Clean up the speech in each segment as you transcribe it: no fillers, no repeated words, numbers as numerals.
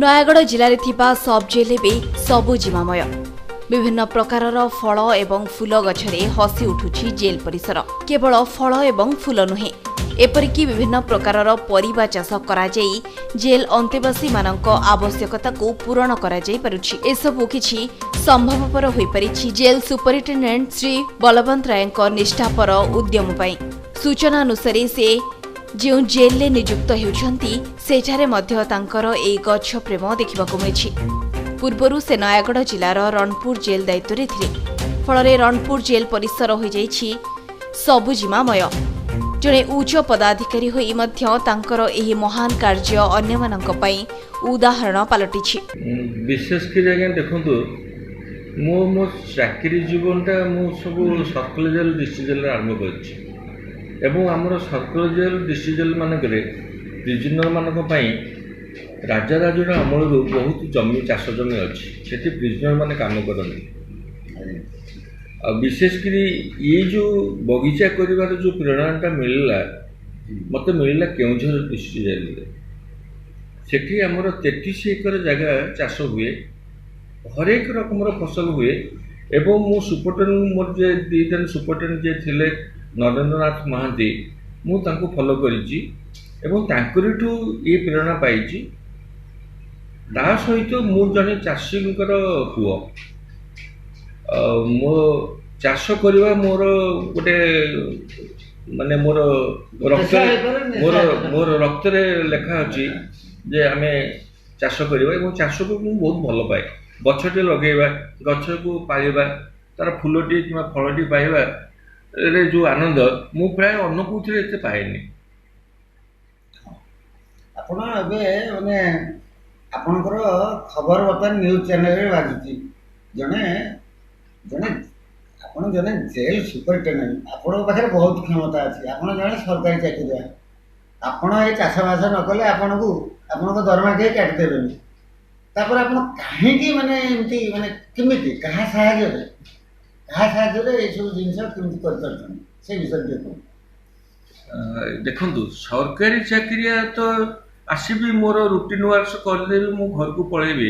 ନୟାଗଡ଼ ଜିଲ୍ଲାରେ ଥିବା ସବ୍ ଜେଲ୍ ଏବେ ସବୁଜିମାମୟ। ବିଭିନ୍ନ ପ୍ରକାରର ଫଳ ଏବଂ ଫୁଲ ଗଛରେ ହସି ଉଠୁଛି ଜେଲ୍ ପରିସର। କେବଳ ଫଳ ଏବଂ ଫୁଲ ନୁହେଁ, ଏପରିକି ବିଭିନ୍ନ ପ୍ରକାରର ପରିବା ଚାଷ କରାଯାଇ ଜେଲ୍ ଅନ୍ତେବାସୀମାନଙ୍କ ଆବଶ୍ୟକତାକୁ ପୂରଣ କରାଯାଇପାରୁଛି। ଏସବୁ କିଛି ସମ୍ଭବପର ହୋଇପାରିଛି ଜେଲ୍ ସୁପରିଟେଣ୍ଡେଣ୍ଟ ଶ୍ରୀ ବଲବନ୍ତ ରାୟଙ୍କ ନିଷ୍ଠାପର ଉଦ୍ୟମ ପାଇଁ। ସୂଚନା ଅନୁସାରେ ସେ ଯେଉଁ ଜେଲ୍ରେ ନିଯୁକ୍ତ ହେଉଛନ୍ତି, ସେଠାରେ ମଧ୍ୟ ତାଙ୍କର ଏହି ଗଛ ପ୍ରେମ ଦେଖିବାକୁ ମିଳିଛି। ପୂର୍ବରୁ ସେ ନୟାଗଡ଼ ଜିଲ୍ଲାର ରଣପୁର ଜେଲ୍ ଦାୟିତ୍ୱରେ ଥିଲେ। ଫଳରେ ରଣପୁର ଜେଲ୍ ପରିସର ହୋଇଯାଇଛି ସବୁଜିମାମୟ। ଜଣେ ଉଚ୍ଚ ପଦାଧିକାରୀ ହୋଇ ମଧ୍ୟ ତାଙ୍କର ଏହି ମହାନ କାର୍ଯ୍ୟ ଅନ୍ୟମାନଙ୍କ ପାଇଁ ଉଦାହରଣ ପାଲଟିଛି। ବିଶେଷ କରି ଆଜ୍ଞା ଦେଖନ୍ତୁ, ମୁଁ ମୋ ଚାକିରି ଜୀବନଟା ମୁଁ ସବୁ ସର୍କଲ ଜେଲ୍, ଡିଷ୍ଟ୍ରିକ୍ଟ ଜେଲ୍ରେ ଆରମ୍ଭ କରିଛି ଏବଂ ଆମର ସର୍କଲ ଜେଲ୍, ଡିଷ୍ଟ୍ରିକ୍ଟ ଜେଲ୍ ମାନଙ୍କରେ ପ୍ରିଜନରମାନଙ୍କ ପାଇଁ ରାଜା ରାଜୁଡ଼ା ଅମଳରୁ ବହୁତ ଜମି, ଚାଷ ଜମି ଅଛି। ସେଠି ପ୍ରିଜନରମାନେ କାମ କରନ୍ତି। ଆଉ ବିଶେଷ କରି ଏଇ ଯେଉଁ ବଗିଚା କରିବାର ଯେଉଁ ପ୍ରେରଣାଟା ମିଳିଲା, ମୋତେ ମିଳିଲା କେଉଁଝର ଡିଷ୍ଟ୍ରିକ୍ଟ ଜେଲ୍ରେ। ସେଠି ଆମର 33 ଏକର ଜାଗା ଚାଷ ହୁଏ, ହରେକ ରକମର ଫସଲ ହୁଏ ଏବଂ ମୁଁ ସୁପରିଟେଣ୍ଡେଣ୍ଟ, ମୋର ଯେ ଦୁଇ ଜଣ ସୁପରିଟେଣ୍ଡେଣ୍ଟ ଯିଏ ଥିଲେ ନରେନ୍ଦ୍ରନାଥ ମହାନ୍ତି, ମୁଁ ତାଙ୍କୁ ଫଲୋ କରିଛି ଏବଂ ତାଙ୍କରିଠୁ ଏ ପ୍ରେରଣା ପାଇଛି। ତା ସହିତ ମୁଁ ଜଣେ ଚାଷୀଙ୍କର ପୁଅ। ମୋ ଚାଷ କରିବା ମୋର ଗୋଟେ ମାନେ ମୋର ରକ୍ତରେ, ମୋର ରକ୍ତରେ ଲେଖା ଅଛି ଯେ ଆମେ ଚାଷ କରିବା ଏବଂ ଚାଷକୁ ମୁଁ ବହୁତ ଭଲ ପାଏ। ଗଛଟି ଲଗେଇବା, ଗଛକୁ ପାଳିବା, ତାର ଫୁଲଟିଏ କିମ୍ବା ଫଳଟି ପାଇବା ରେ ଯେଉଁ ଆନନ୍ଦ, ମୁଁ ପ୍ରାୟ ଅନ୍ୟ କେଉଁଥିରେ ଏତେ ପାଏନି। ଆପଣ ଏବେ ମାନେ ଆପଣଙ୍କର ଖବର ବର୍ତ୍ତମାନ ନ୍ୟୁଜ୍ ଚ୍ୟାନେଲରେ ବାଜୁଛି। ଜଣେ ଜଣେ ଆପଣ ଜଣେ ଜେଲ୍ ସୁପରିଟେଣ୍ଡେଣ୍ଟ, ଆପଣଙ୍କ ପାଖରେ ବହୁତ କ୍ଷମତା ଅଛି। ଆପଣ ଜଣେ ସରକାରୀ ଚାକିରିଆ, ଆପଣ ଏ ଚାଷବାସ ନ କଲେ ଆପଣଙ୍କୁ ଆପଣଙ୍କ ଦରମା କେହି କାଟିଦେବେନି। ତାପରେ ଆପଣ କାହିଁକି ମାନେ ଏମିତି ମାନେ କେମିତି କାହା ସାହାଯ୍ୟରେ ଏଇସବୁ ଜିନିଷ କେମିତି କରିପାରୁଛନ୍ତି, ସେ ବିଷୟରେ ଟିକେ କୁହନ୍ତୁ। ଦେଖନ୍ତୁ, ସରକାରୀ ଚାକିରିଆ ତ ଆସିବି, ମୋର ରୁଟିନ୍ ୱାର୍କସ କରିଦେବି, ମୁଁ ଘରକୁ ପଳେଇବି,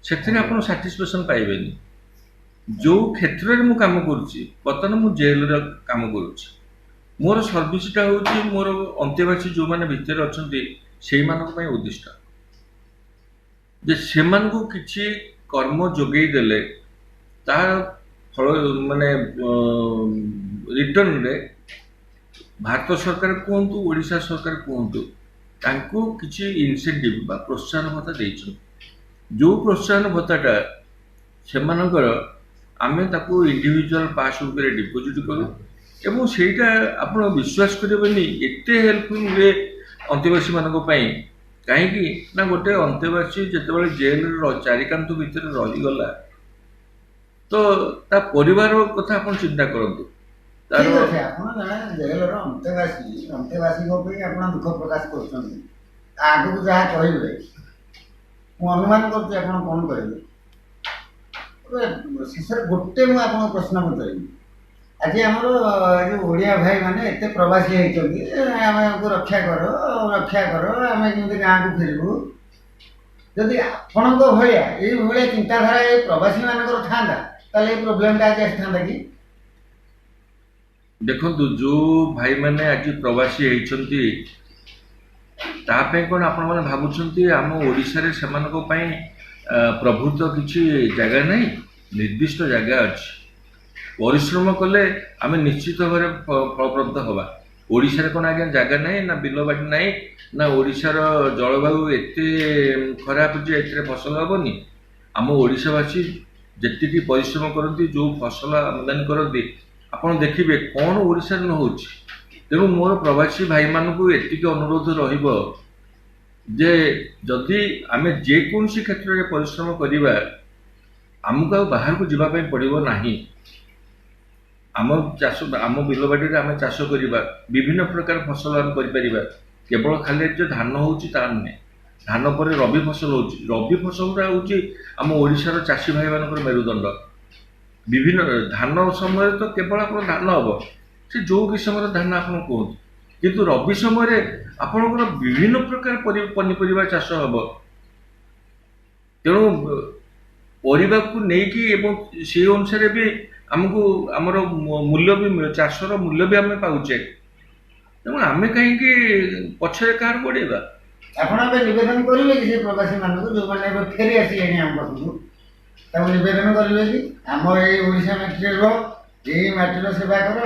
ସେଥିରେ ଆପଣ ସାଟିସ୍ଫାକ୍ସନ୍ ପାଇବେନି। ଯେଉଁ କ୍ଷେତ୍ରରେ ମୁଁ କାମ କରୁଛି, ବର୍ତ୍ତମାନ ମୁଁ ଜେଲରେ କାମ କରୁଛି, ମୋର ସର୍ଭିସଟା ହେଉଛି ମୋର ଅନ୍ତେବାସୀ ଯେଉଁମାନେ ଭିତରେ ଅଛନ୍ତି ସେଇମାନଙ୍କ ପାଇଁ ଉଦ୍ଦିଷ୍ଟ ଯେ ସେମାନଙ୍କୁ କିଛି କର୍ମ ଯୋଗେଇ ଦେଲେ ତାର ଫଳ ମାନେ ରିଟର୍ଣ୍ଣରେ ଭାରତ ସରକାର କୁହନ୍ତୁ, ଓଡ଼ିଶା ସରକାର କୁହନ୍ତୁ, ତାଙ୍କୁ କିଛି ଇନସେଣ୍ଟିଭ୍ ବା ପ୍ରୋତ୍ସାହନ ଭତ୍ତା ଦେଇଛନ୍ତି। ଯେଉଁ ପ୍ରୋତ୍ସାହନ ଭତ୍ତାଟା ସେମାନଙ୍କର, ଆମେ ତାକୁ ଇଣ୍ଡିଭିଜୁଆଲ ପାସବୁକ୍ରେ ଡିପୋଜିଟ୍ କରୁ ଏବଂ ସେଇଟା ଆପଣ ବିଶ୍ୱାସ କରିବେନି, ଏତେ ହେଲ୍ପଫୁଲ୍ ହୁଏ ଅନ୍ତେବାସୀମାନଙ୍କ ପାଇଁ। କାହିଁକି ନା ଗୋଟେ ଅନ୍ତେବାସୀ ଯେତେବେଳେ ଜେଲରେ ଚାରି କାନ୍ଥ ଭିତରେ ରହିଗଲା, ତ ତା ପରିବାର କଥା ଆପଣ ଚିନ୍ତା କରନ୍ତୁ। ତାର ଠିକ୍ ଅଛି, ଆପଣ ଜଣେ ଜେଲର ଅନ୍ତେବାସୀ, ଅନ୍ତେବାସୀଙ୍କ ପାଇଁ ଆପଣ ଦୁଃଖ ପ୍ରକାଶ କରୁଛନ୍ତି। ଆଗକୁ ଯାହା କହିବେ ମୁଁ ଅନୁମାନ କରୁଛି ଆପଣ କ'ଣ କହିବେ। ଶେଷରେ ଗୋଟେ ମୁଁ ଆପଣଙ୍କୁ ପ୍ରଶ୍ନ ପଚାରିବି। ଆଜି ଆମର ଏ ଯେଉଁ ଓଡ଼ିଆ ଭାଇମାନେ ଏତେ ପ୍ରବାସୀ ହେଇଛନ୍ତି, ଆମକୁ ରକ୍ଷା କର, ରକ୍ଷା କର, ଆମେ କେମିତି ଗାଁକୁ ଫେରିବୁ। ଯଦି ଆପଣଙ୍କ ଭଳିଆ ଏଇଭଳିଆ ଚିନ୍ତାଧାରା ଏ ପ୍ରବାସୀମାନଙ୍କର ଥାନ୍ତା, ତାହେଲେ ଏଇ ପ୍ରୋବ୍ଲେମଟା ଆଜି ଆସିଥାନ୍ତା କି? ଦେଖନ୍ତୁ, ଯେଉଁ ଭାଇମାନେ ଆଜି ପ୍ରବାସୀ ହେଇଛନ୍ତି, ତା ପାଇଁ କ'ଣ ଆପଣମାନେ ଭାବୁଛନ୍ତି ଆମ ଓଡ଼ିଶାରେ ସେମାନଙ୍କ ପାଇଁ ପ୍ରଭୂତ କିଛି ଜାଗା ନାହିଁ? ନିର୍ଦ୍ଦିଷ୍ଟ ଜାଗା ଅଛି। ପରିଶ୍ରମ କଲେ ଆମେ ନିଶ୍ଚିତ ଭାବରେ ଫଳପ୍ରଦ ହେବା। ଓଡ଼ିଶାରେ କ'ଣ ଆଜ୍ଞା ଜାଗା ନାହିଁ, ନା ବିଲବାଡ଼ି ନାହିଁ, ନା ଓଡ଼ିଶାର ଜଳବାୟୁ ଏତେ ଖରାପ ଯେ ଏଥିରେ ଫସଲ ହେବନି? ଆମ ଓଡ଼ିଶାବାସୀ ଯେତିକି ପରିଶ୍ରମ କରନ୍ତି, ଯେଉଁ ଫସଲ ଆମଦାନୀ କରନ୍ତି, ଆପଣ ଦେଖିବେ କ'ଣ ଓଡ଼ିଶାରେ ନ ହେଉଛି। ତେଣୁ ମୋର ପ୍ରବାସୀ ଭାଇମାନଙ୍କୁ ଏତିକି ଅନୁରୋଧ ରହିବ ଯେ ଯଦି ଆମେ ଯେକୌଣସି କ୍ଷେତ୍ରରେ ପରିଶ୍ରମ କରିବା, ଆମକୁ ଆଉ ବାହାରକୁ ଯିବା ପାଇଁ ପଡ଼ିବ ନାହିଁ। ଆମ ଚାଷ, ଆମ ବିଲବାଡ଼ିରେ ଆମେ ଚାଷ କରିବା, ବିଭିନ୍ନ ପ୍ରକାର ଫସଲ ଆମେ କରିପାରିବା। କେବଳ ଖାଲି ଯେ ଧାନ ହେଉଛି ତା ନୁହେଁ, ଧାନ ପରେ ରବି ଫସଲ ହେଉଛି। ରବି ଫସଲଟା ହେଉଛି ଆମ ଓଡ଼ିଶାର ଚାଷୀ ଭାଇମାନଙ୍କର ମେରୁଦଣ୍ଡ। ବିଭିନ୍ନ ଧାନ ସମୟରେ ତ କେବଳ ଆପଣ ଧାନ ହେବ, ସେ ଯେଉଁ କିସମର ଧାନ ଆପଣ କୁହନ୍ତୁ, କିନ୍ତୁ ରବି ସମୟରେ ଆପଣଙ୍କର ବିଭିନ୍ନ ପ୍ରକାର ପନିପରିବା ଚାଷ ହେବ। ତେଣୁ ପରିବାକୁ ନେଇକି ଏବଂ ସେଇ ଅନୁସାରେ ବି ଆମକୁ ଆମର ମୂଲ୍ୟ ବି ମିଳେ, ଚାଷର ମୂଲ୍ୟ ବି ଆମେ ପାଉଛେ। ତେଣୁ ଆମେ କାହିଁକି ପଛରେ କାହାର ଗୋଡ଼େଇବା? ଆପଣ ଏବେ ନିବେଦନ କରିବେ କି ସେ ପ୍ରବାସୀମାନଙ୍କୁ, ଯେଉଁମାନେ ଏବେ ଫେରି ଆସିଲେଣି ଆମ ପାଖକୁ, ତାକୁ ନିବେଦନ କରିବେ କି ଆମ ଏଇ ଓଡ଼ିଶା ମାଟିରେ ରୁହ, ଏଇ ମାଟିର ସେବା କର,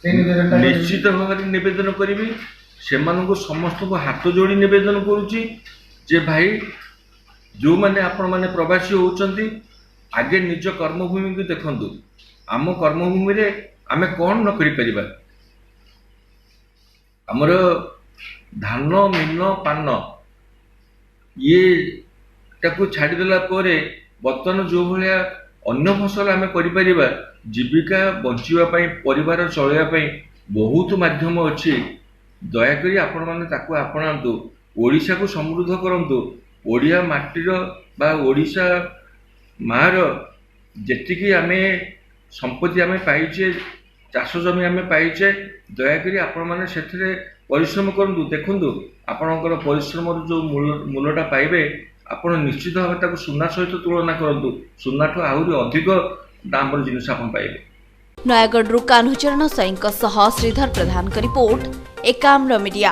ସେଇ ନିବେଦନଟା କରିବେ? ନିଶ୍ଚିତ ଭାବରେ ନିବେଦନ କରିବି ସେମାନଙ୍କୁ, ସମସ୍ତଙ୍କୁ ହାତ ଯୋଡ଼ି ନିବେଦନ କରୁଛି ଯେ ଭାଇ, ଯେଉଁମାନେ ଆପଣମାନେ ପ୍ରବାସୀ ହେଉଛନ୍ତି, ଆଗେ ନିଜ କର୍ମଭୂମିକୁ ଦେଖନ୍ତୁ। ଆମ କର୍ମଭୂମିରେ ଆମେ କ'ଣ ନ କରିପାରିବା? ଆମର ଧାନ, ମୀନ, ପାନ ଇଏଟାକୁ ଛାଡ଼ିଦେଲା ପରେ ବର୍ତ୍ତମାନ ଯେଉଁ ଭଳିଆ ଅନ୍ୟ ଫସଲ ଆମେ କରିପାରିବା, ଜୀବିକା ବଞ୍ଚିବା ପାଇଁ, ପରିବାର ଚଳେଇବା ପାଇଁ ବହୁତ ମାଧ୍ୟମ ଅଛି। ଦୟାକରି ଆପଣମାନେ ତାକୁ ଆପଣାନ୍ତୁ, ଓଡ଼ିଶାକୁ ସମୃଦ୍ଧ କରନ୍ତୁ। ଓଡ଼ିଆ ମାଟିର ବା ଓଡ଼ିଶା ମାଆର ଯେତିକି ଆମେ ସମ୍ପତ୍ତି ଆମେ ପାଇଛେ, ଚାଷ ଜମି ଆମେ ପାଇଛେ, ଦୟାକରି ଆପଣମାନେ ସେଥିରେ ପରିଶ୍ରମ କରନ୍ତୁ। ଦେଖନ୍ତୁ, ଆପଣଙ୍କର ପରିଶ୍ରମର ଯେଉଁ ମୂଲ୍ୟଟା ପାଇବେ, ଆପଣ ନିଶ୍ଚିତ ଭାବେ ତାକୁ ସୁନା ସହିତ ତୁଳନା କରନ୍ତୁ, ସୁନାଠୁ ଆହୁରି ଅଧିକ ଦାମର ଜିନିଷ ଆପଣ ପାଇବେ। ନୟାଗଡ଼ରୁ କାହ୍ନୁଚରଣ ସ୍ୱାଇଁଙ୍କ ସହ ଶ୍ରୀଧର ପ୍ରଧାନଙ୍କ ରିପୋର୍ଟ, ଏକାମ୍ର ମିଡିଆ।